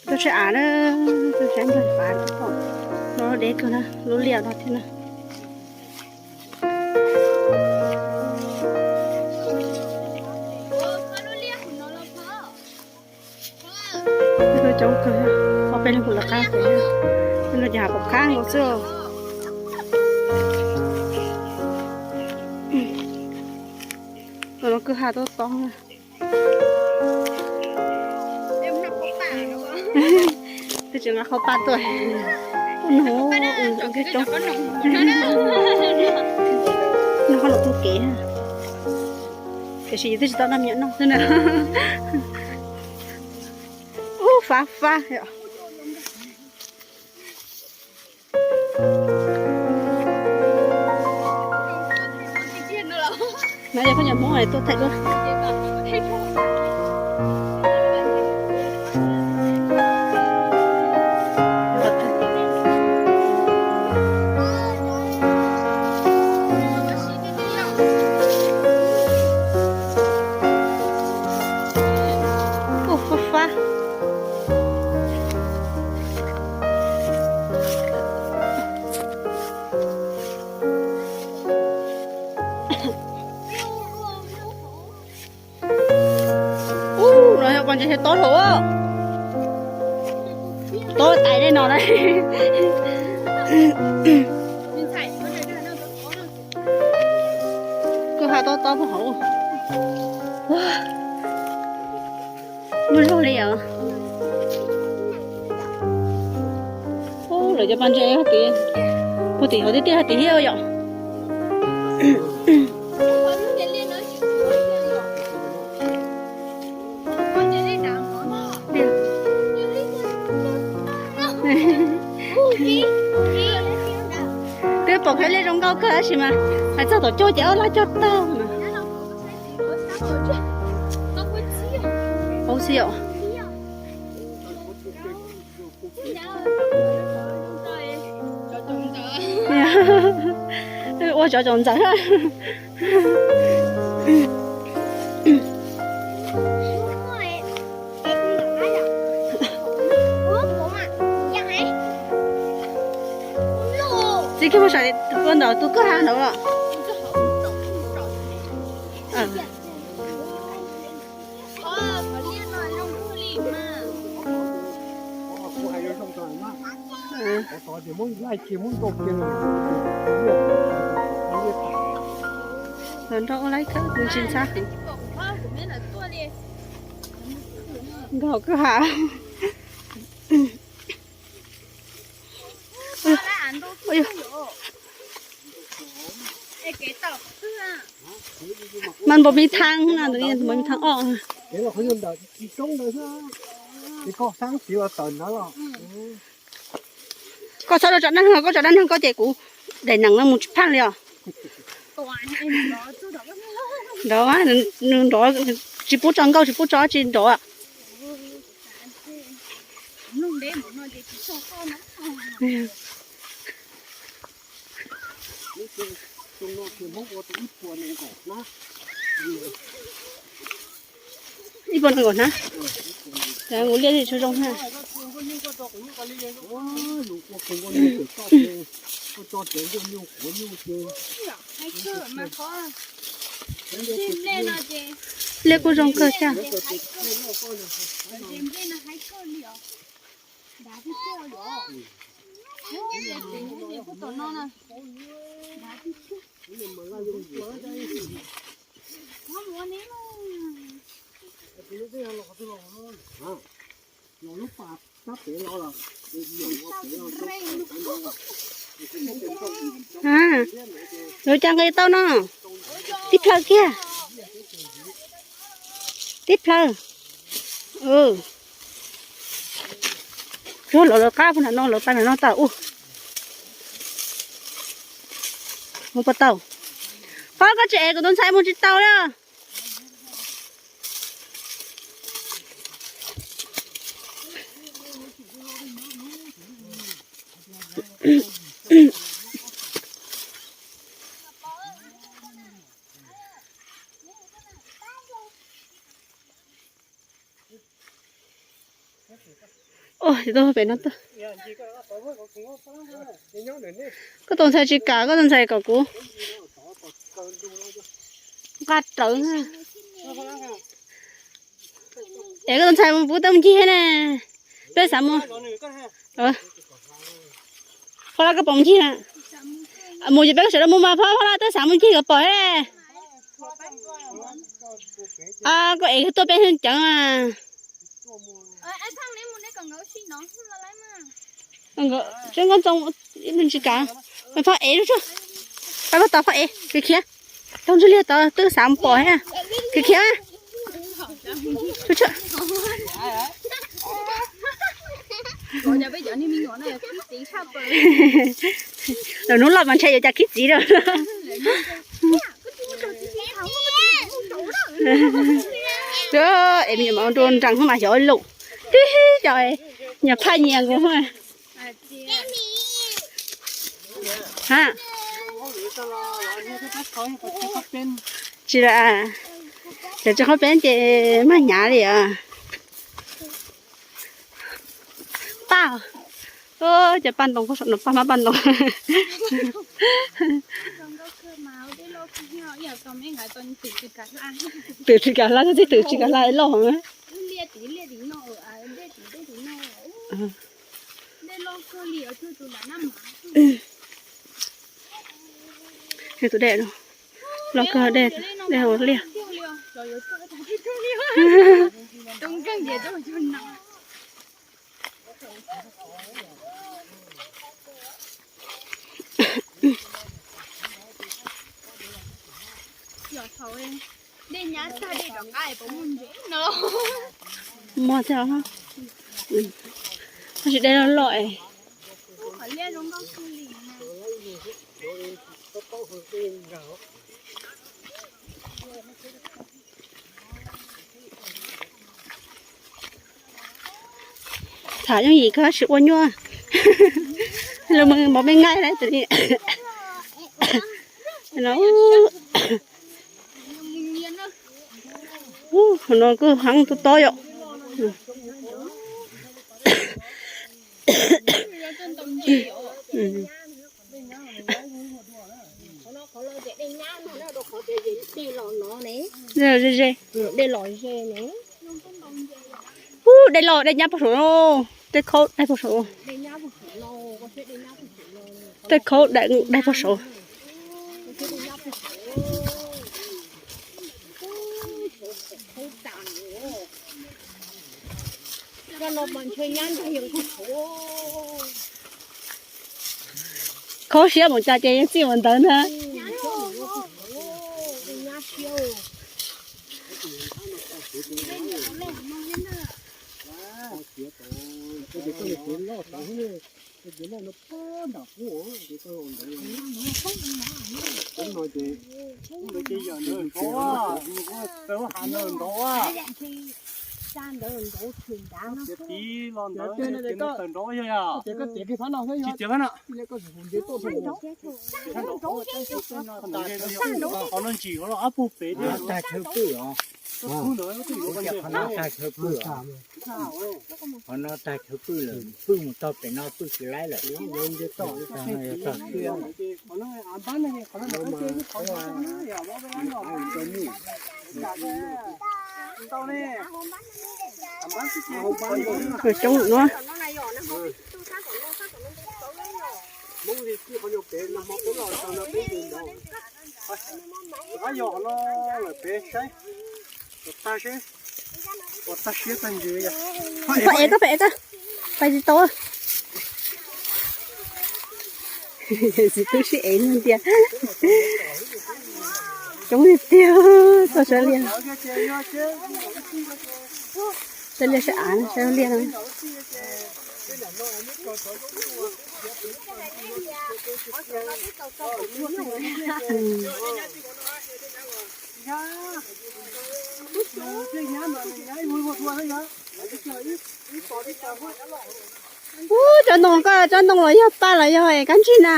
Tuaj saib av na, tuaj saib nplooj av, no dev kawg na, lub liaj no thiab na. Coob kawg, ob peb leeg kuj lawv qab pem, no ces hav pom qab nkaus xwb. Tus no kwj ha tob tob. Twb tsis nqa qhov paj tuaj. Ub no, ua kiag coob. No qhov no pug kev, tiam sis yus twb tsis tau noj me nyuam noj xwb na. Ub, fab fab. No yog poj niam Hmoob tuaj thaij duab. Ub, fab fab. Ub, no yog pos ntses thiab tob hauv. Tob tais li no na. Kwj ha tob tob hauv. Muaj zog li os. Ub, lawv cov pos ntses puag tim hauv tiag tiag hais tias thiab yom. Twb pom qhia liaj zoo nkauj kawg tab sis mas hais txog tom cuaj ces ob lab cog tag mas. Paub xwb yom. Ua tsov tsoom ntxawm. Txiv kiag mus saib ua ntawm tus kwj ha ntawd. Los nrog ua laib kawg, kuv tsis ntxhab heev. Nkaus kwj ha. Mas npaum me thab na, npaum me thab os. Koj txhob rau tsam dab neeg, koj tsam dab neeg koj ces kuv daim neem no mus tsis phaj li os. Nrov, nws nrov, tsis pub tso nkauj, tsis pub tso dab tsi nrov. Ib puas nees nkaum hnab. Kuv liaj tsis tshua zoo na. Liaj kuj zoo kawg thiab. Lawv cas nqis tau no. Tib plhaw kiag. Tib plhaw. Cuag lawv lawv qab puag nram no, lawv pab nram no tau ub. Mus puas tau? Qhov koj tsis ev kuv tus ntxhais mus tsis tau li. Ua, tsis tau pem no tuaj. Koj tus ntxhais tsis kam, koj tus ntxhais kom kuv nqa rawv. Es koj tus ntxhais mus pub tau mus ncig na. Peb xav mus. Phob Lab, koj pom mus ncig na? Mus ces peb koj sawv daws mus mas Phob, Phob Lab, twb xav mus ncig kom pom. Koj ev tuaj peb cov mas. Tsis nkauj ntxoo ib tug tsis kam. Phob ev, pab koj tos Phob ev khiav khiav. Tau ntswg liag tod twb xav mus pom thiab. Khiav khiav. Lawv hnub loj mas ntshai yuav cas khib txiv lawm. Es me nyuam mam ua nraus hnub mas xyov lus. Twb cov nyuam phaj nyias nkaus. Ha, tsis, cov tsis qhob peb ces mag hnyav li os. Paj, cov paj ntoo, paj hmab paj ntoo. Twm tsis kam hla, twb twm tsis kam hla loj. Tus dej loj kawg, dej hauv liaj. Muag thiab. Tab sis dej loj loj es. Tham yooj yim koj tsis ua nyuaj. Los mov me nqaij lawm. No kuj heev tob tob yom. Ze ze. Ub, dej loj dej nyab pog saum, tej khaub dej pog saum. Tej khaub dej pog saum. Khaub siab mus cas ces yeej txij mus ntawd ntag. Tsis tiav phab no, qhov no ntsis qhov no ob pug pem thiab. Qhov no tag chaw pwj lawm, pwj mus txog pem no pwj tsis laib lawm. Coob no. Rov qab yog no lawm peb saib, ua tag siab tag ntsws. Pab ev koj, pab ev koj, pab tsis tau. Txiv tub sib ev tiag. Coob tiag, txoj saw liaj. Saw liaj saw av, saw liaj no. Ub, tsob ntoo koj, tsob ntoo los yog paj los yog kab ntsig na?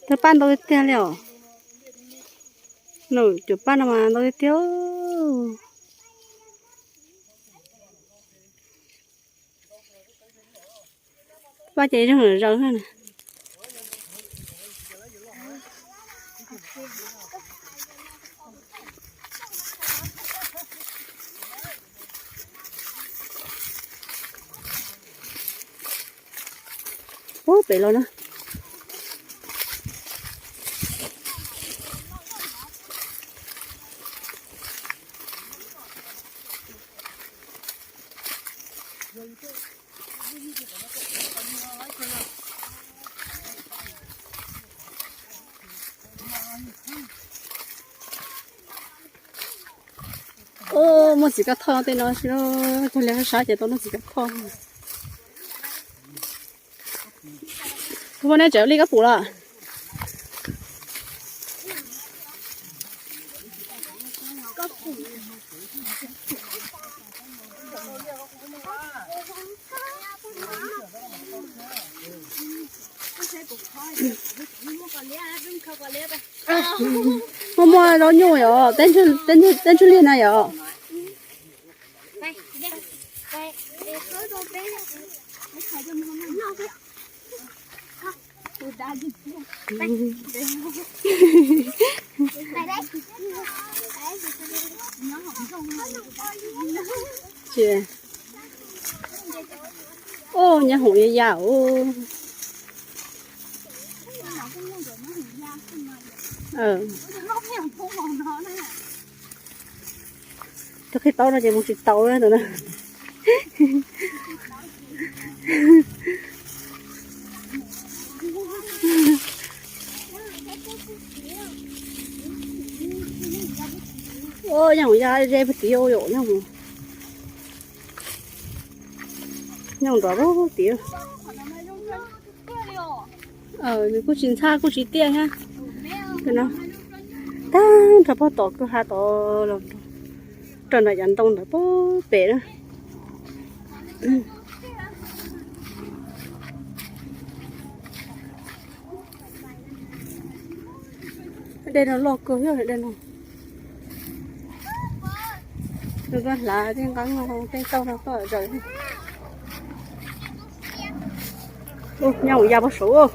Tsob paj ntau tiag li os. Nws cov paj no mas ntau tiag tiag. Paj ces zoo zaws na. Ub, pem los na. Ub, muaj txiv kab thoj tej no, cog li sab ces tau muaj txiv kab thoj. Tus poj niam tseem ua li kab pum los. Muaj, muaj zaub nyuj yom, tej ntsuj liag na yom. Ub, nyob hoom ya yam ub. Tus qhib taub no ces mus tsis tau na. Ub, nyob hoom ya ze puag tid yom, nyob hoom, nyob hoom nrov puag tid. Nws kuj tsis ntxhab kuj tsis tiaj thiab. Tag nrho puag tom kwj ha tod los rau nram yav ntoo ntawd puag pem na. Dej no loj kawg thiab dej no. Nws koj hlav tej nqeeb tej tauj no koj zaws. Nyob hoom ya puag saud.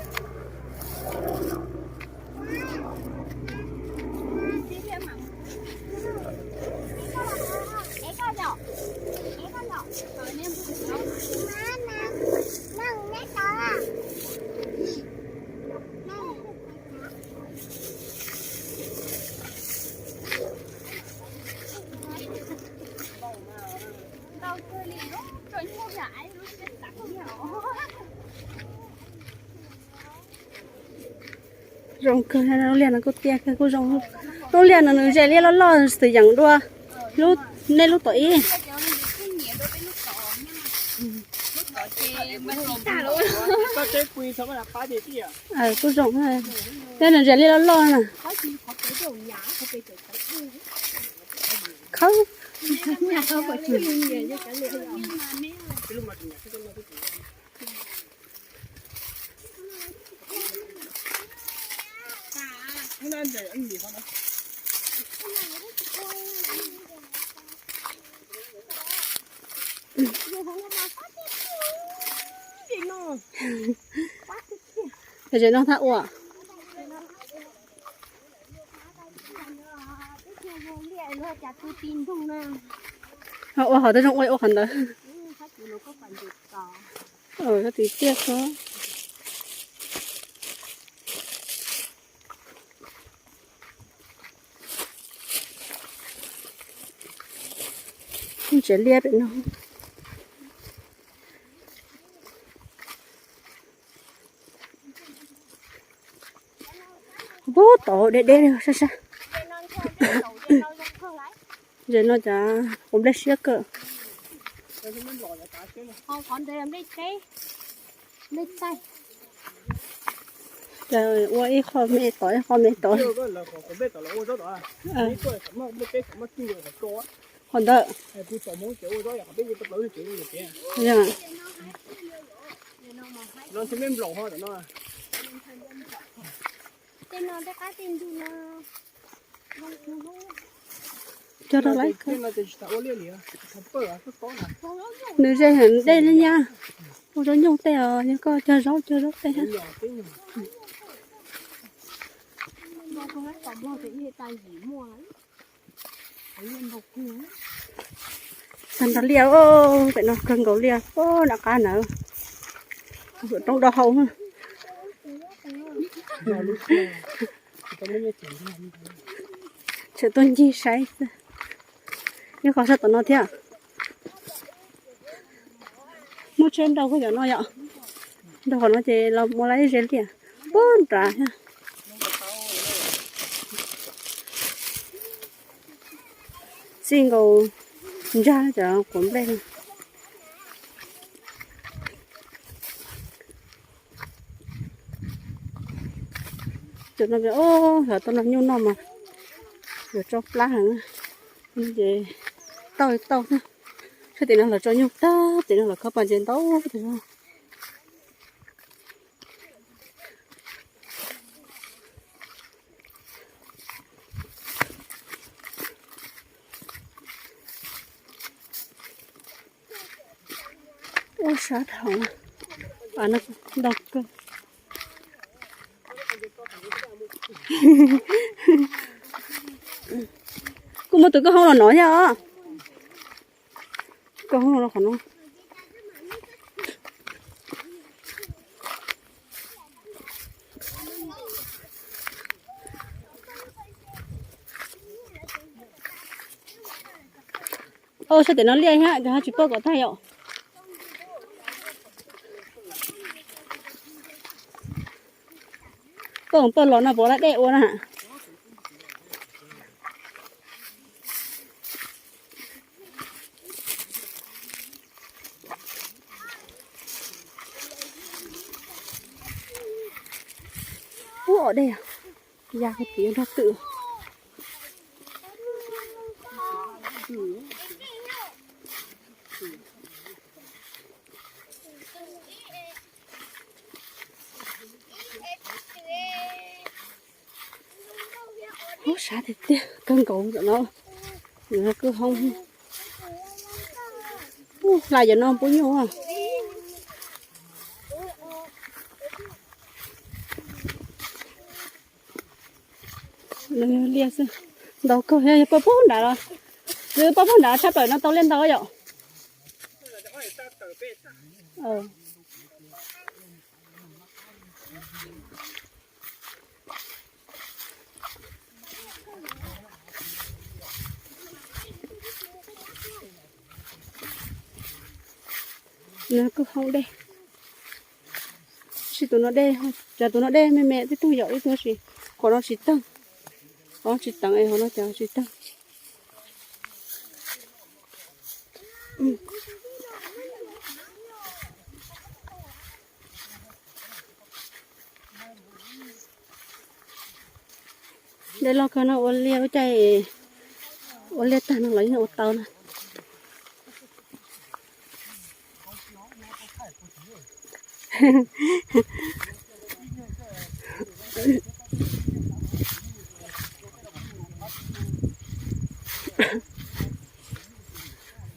Zoo kawg, lub liaj no kuj tiaj kawg, kuj zoo. Lub liaj no nws ze liaj loj loj xwm yeem dua nej lub tom ib. Kuj zoo, tej nws ze liaj loj loj na. Khawb. Ze no thaj ua. Ua hauv tej zoo ua ua qhov ntawd. Tab tis tiaj ko. Tsev liaj pem no. Puag tod deb deb sab sab. Ze no cas quav nplej siab kawg. Cas ua ib qho me tod ib qho me tod. Qhov ntawd. Cog rau lawv. Nws ze heev dej li nyab. Ua zaub nyuj tej os, yog koj cog zaub cog zaub tej. Tag nrho liaj, pem no kawg nkaus liaj, nram qab ntawd, roob do hau. Tseem tuaj ncig saib xwb. Nyob qhov sab tom no thiab. Muaj tsheb nrau koj yom no yom. Nrau qhov no ces los mus lawv ze liaj puag nrad thiab. Txij nkaus ntsag cov quav nplej no. Cov no, o, lawv tau noj nyuj noj mas yuav tso plab heev. Ces tauj tauj xwb. Sab tim no lawv tso nyuj tag, tim no lawv khawb pas ntses ntau tas zog. Ua sab dhau, pas no ntau kawg. Kuj muaj tus koj hoob los no thiab os. Koj hoob los qhov no. Au, sab tim no liaj thiab, ces ho tsis pom kom tag yom. Pom pom los no puas laj dej ua na. Ub, dej ya kuv tiv nrog twm. Ub, sab tiag tiag kawg nkaus ntawm no. Nws kwj hoob. Ub, hla cov no pub nyuj. Nws liaj xwb. Ntau kawg, yog poj pub nrad los, nws poj pub nrad tshaj plaws no tau liaj ntau yom. Nws kwj hoob dej. Sis tus no dej, cas tus no dej me me tib tug yom, ib tug sis qhov no tsis tawg. Qhov no tsis teev es qhov no cas tsis tawg. Dej loj kawg no, ua liaj ua caij, ua liaj tag no los yeej ua tau na.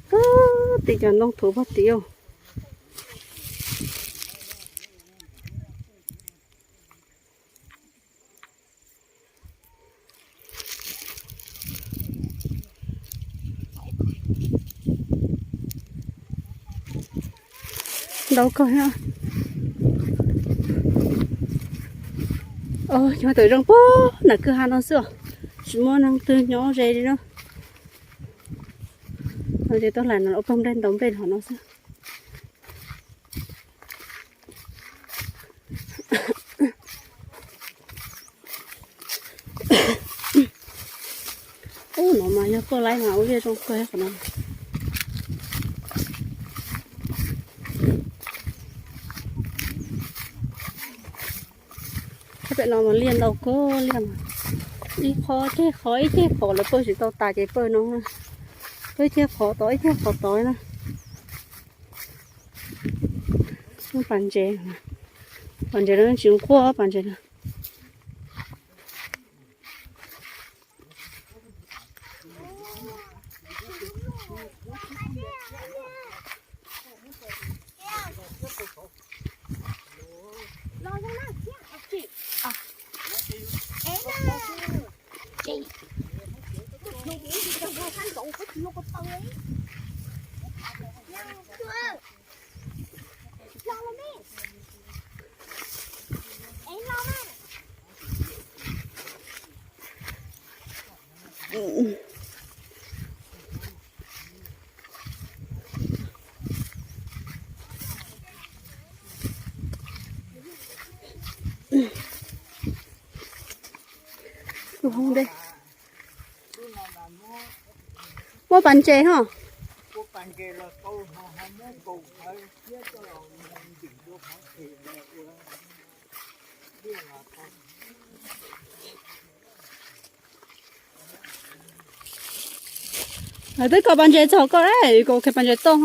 Puag tim cov ntoo thuv puag tim. Ntau kawg thiab. Cov twm zoo puag nram kwj ha no xwb os, tsis muaj neeg twg nyob ze li na. Ces tuaj hlais no ua pawg nplej ntaus nplej hauv no xwb. Ub, no mas yog koj laib mas ua liaj zoo kawg qhov no. Pem no mas liaj ntau kawg liaj mas. Ib qho ceg qhov ib ceg qhov lawv pawg tsis tau tas ces pawg no. Pawg ib ceg qhov tod ib ceg qhov tod na. Pas ntses, pas ntses no tsis nquaj pas ntses no. Muaj pas ntses ho. Twb khaws pas ntses txog koj, khaws pas ntses toj.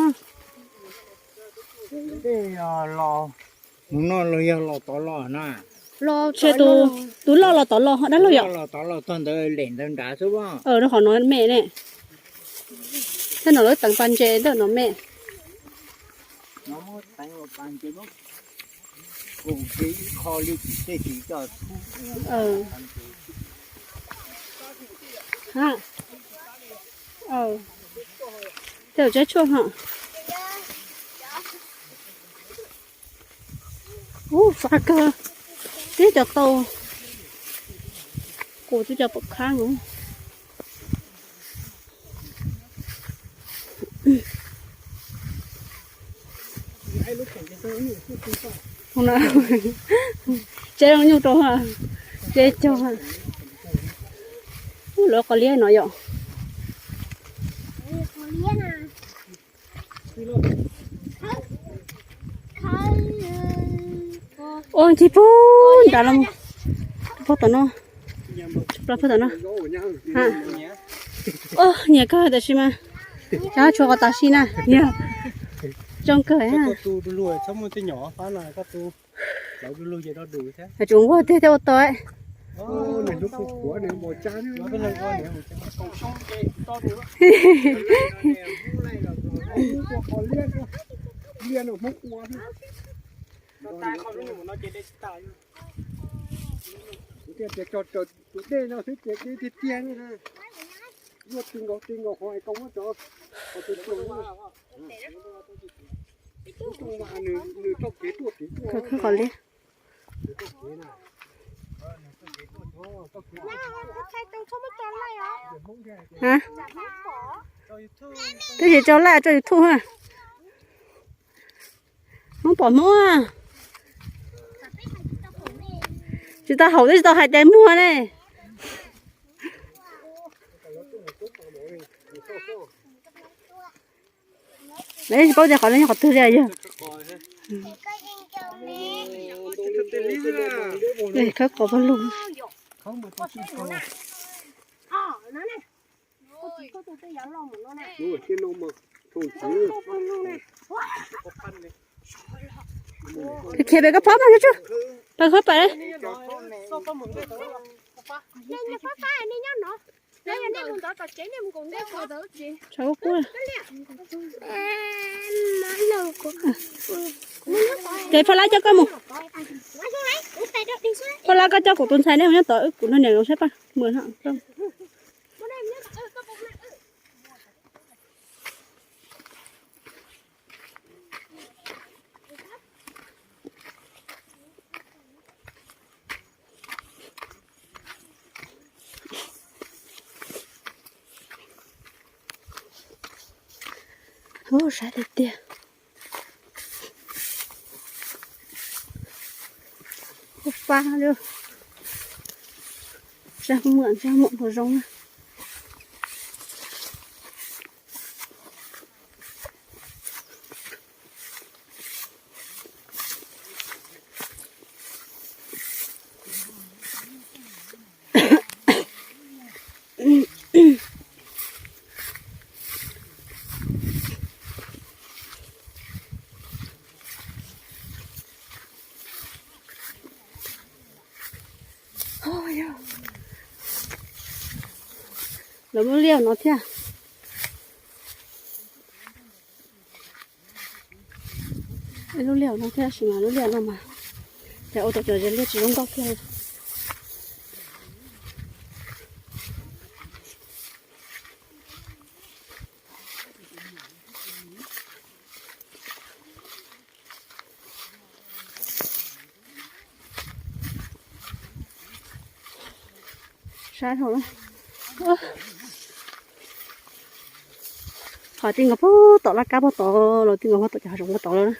Mus no los yog los tod los na? Los, tus loj los tod los ho dab laug yom? Los tod los txog ntawd lem ntawd nrad xwb. Rau qhov no me ne. Tej no lawv teev pas ntses ntawm no me. Tej tseb tshuaj ho. Ub, fab kawg. Tib cov tau. Kuv twb cov pom khab no. Tseb zoo nyuj rau, tseb cog. Ub, lawv qhov liab no yom. Ua ncig puag nrad los, puag tom no, puag tom no. Ua nyiam kawg tab sis mas, tshuav qhov tas si na, nyiam, zoo kawg. Tsuas nquag tiag thiaj ua tau. Tus dej no xwb ces deb tiag tiag li na. Luaj ti nkaus ti nkaus qhov es koj muab cov, qhov tus txoos, tus txoos mas nws txoj kev tuaj kev tuaj. Khawb qhov liab. Twb tsis tso laj tso YouTube ha. Hmoob pom Hmoob. Tsis tau haum twb tsis tau hais tias muag ne. Lawv tsis paub tias qhov no yog qhov twg li yog. Khawb qos pog lug. Khiav pem koj phob mas, pem koj pem. Ces phoj lab coj koj mus. Phoj lab koj coj kuv tus ntxhais nej mus nyob tod, wb kuv nrog niam los saib paj mus no. Ub, sab tiag tiag. Ub, fab li. Sab muam, sab muam puas zoo na. Lawv muaj liaj no thiab. Lub liaj no thiab, tab sis mas lub liaj no mas cas ua tau cov ze liaj tsis zoo nkauj kiag li. Sab dhau lawm. Ho tij nkaus puag tom laj kab puag tod los, tij nkaus puag tom cov hav zoov puag tod lawm na.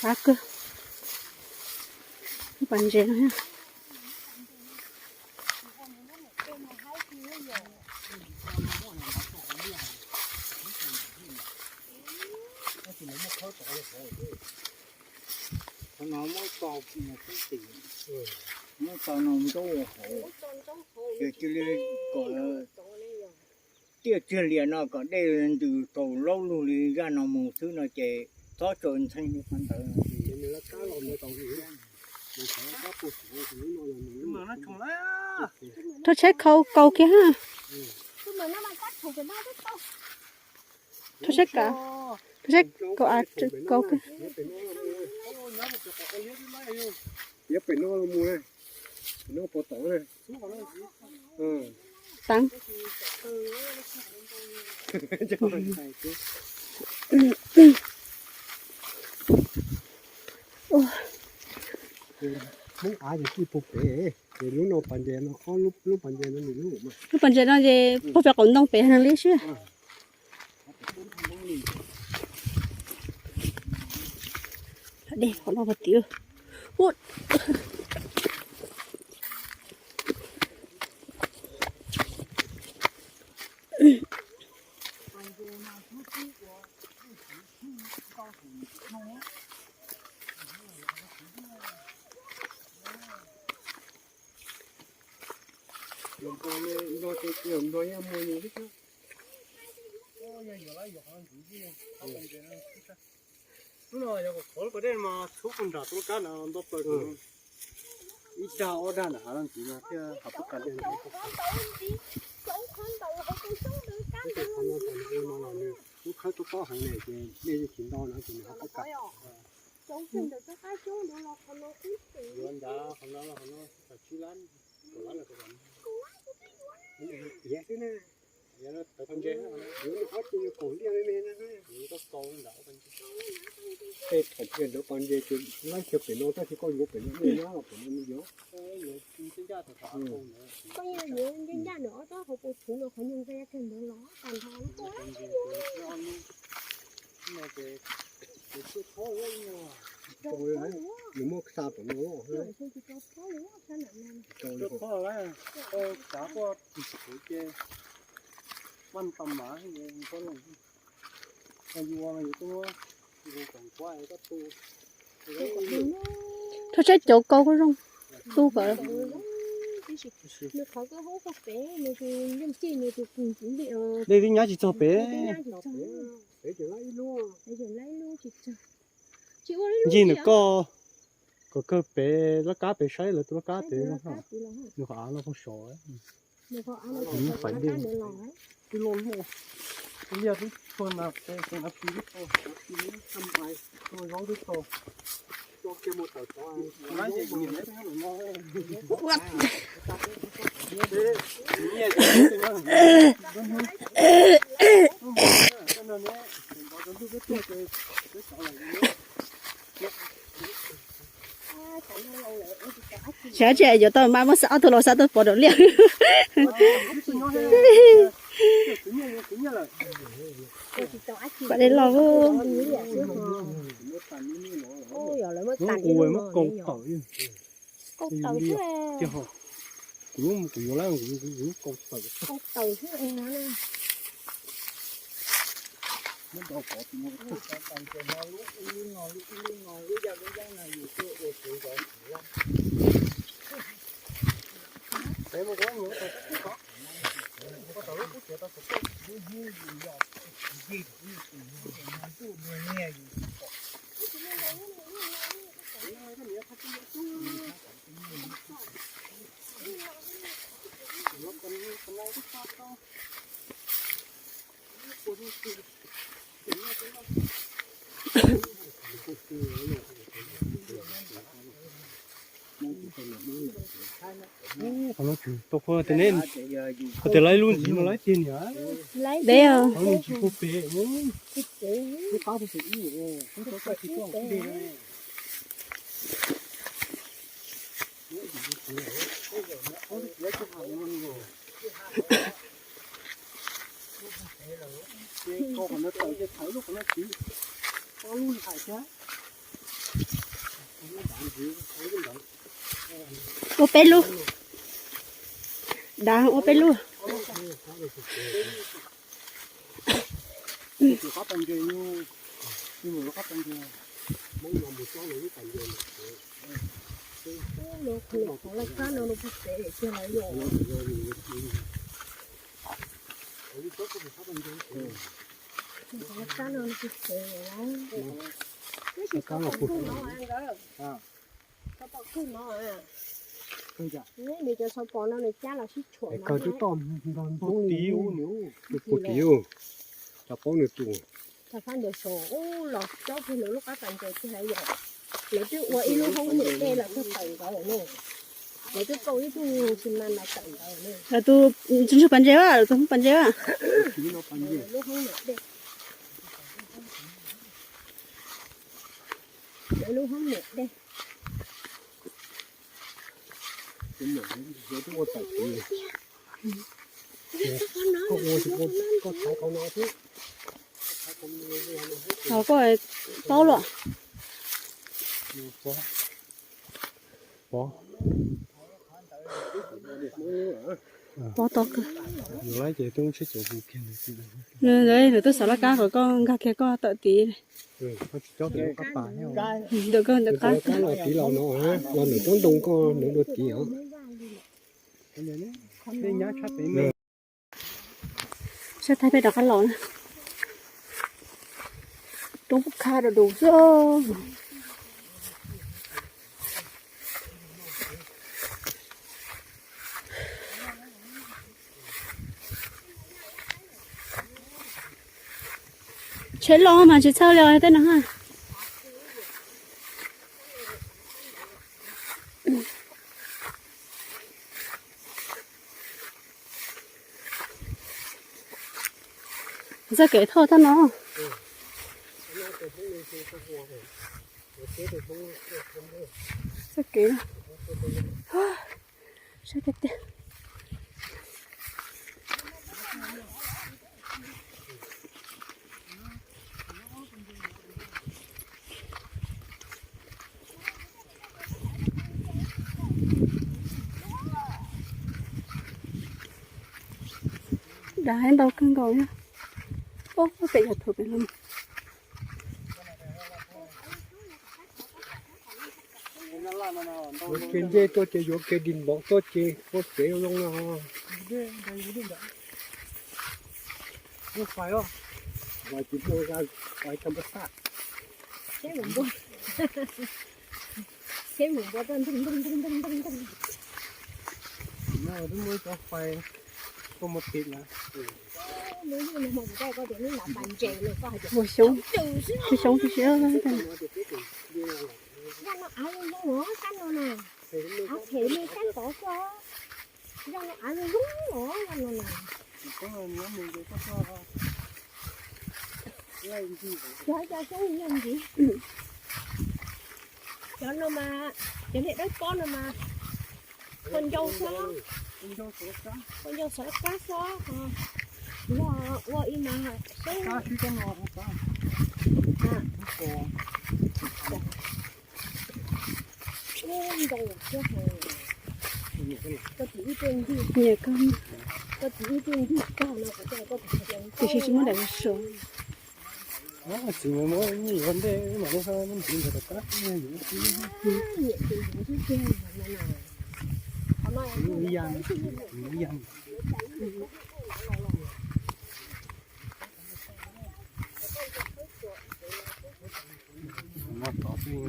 Qab kawg. Lub pas ntses no thiab. Qhov no muab tso, muab tso no ntsaub hauv, ces cia li kom tiaj txiag lias no kom dej ntws tsaus laub lug li zaj no mus xwb no ces txhob tsaws ntxhee li qhov ntawd. Rau saib khau kaus kiag ha. Rau saib kaus, rau saib kaus, kaus kiag. Yuav pem no los mus na, pem no puas tod na. Teev. Hmoob av ces tij puag pem, ces lub no pas ntses no, ob lub, lub pas ntses no nws lub mas. Lub pas ntses no ces puag pem qaum ntoo pem heev li sib. Dej qhov no puag tim. Hnub no yog qhov dej mas txhub puag nram toj kab na nto plaws, ib dag ob dag nram hav ntxiv no thiaj hav paj kas. Lub khawb tob tob heev ne ces dej yeej tsis nto no ces nws hav paj kas. Yuav nrad qhov no, qhov no tsib lab, kaum lab lawm. Iab xwb na. Yuav ob ces yuav kaum liaj me me na. Tej thaum tiag ntawd pas ntses ces laib kiag pem no tab sis koj yuav pem no, nyab los pem no me yuav. Koj yuav ncaj ncaj ntawm ob tsob hauv paus txhuv no qhov nyuag nqia kawg ntawd los tas nrho. Nws muab xa pem no. Rau saib cov kaus zoo, tu kom. Dej twb nyab tsis txog pem. Ncig ntawm koj, kom kawg pem laj kab pem saib lawv tus laj kab pem no, nws qhov av no pheej sov. Nws muab faim dej. Twb loj loj, liaj twb txog na, tes na pis twb tau, zaub twb tau, tso kiag mus tawm tod. Xyov tsis yuav tau mas muab xa ob tug los xa tuaj pov rau liaj. Kom dej los. Muab kaus tawm. Tiag ho, kuv, kuv yuav lawm, kuv, kuv kaus tawm. Qhov no tsis tau qhua tiag ne, qhov tias laib lub ntxiv no laib tiag niam. Deb os. Qhov no tsis pub pem. Ua peb lub. Dav ua peb lub. Tus pug tim, cov paub nws tus. Lawv twb ua ib lub hoob niam dej los tawm ntawd ne. Lawv twb kaus ib tug xi mas los tawm ntawd ne. Lawv tus ntsuag pas ntses, lawv tus hoob pas ntses. Lawv lub hoob niam dej. Koj paub los? Pov, pov tau kawg. Nws twb xav laj kab kom koj nkag kiag koj tawm tid. Ntawm koj ntawm qab los tid los no, los ntawm tsob ntoo koj ntawd dua tid os. Saib thaij peb rov qab los na. Roob kuj khab rau dus xwb. Tsheb loj mas tsis txhawj li os tej no ha. Txoj kev thauj tag no. Txoj kev, saib tiag tiag. Dav ntau kawg nkaus li. Pem yog thuv pem los. Yuav kev ncej tuaj ces yuav kev dis npov tuaj ces ua kev zoo no. Ua xyoob, xyoob xwb. Cov no mas, cov niag dawb paug no mas, pog ncau xwb, pog ncau xov kab xwb, yog ua ib mas xyoob. Ntau thiab, koj tis ib tug ncig, koj tis ib tug ncig tag no, tiam sis tsis muaj daim sua. Txiv muab ib nyuag ntej mam li ho ntxiv ntawd rov qab. Nyiam tus yuav xwb tiag no. Qhov no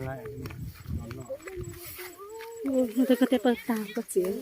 Koj tej pawg tag koj txiv.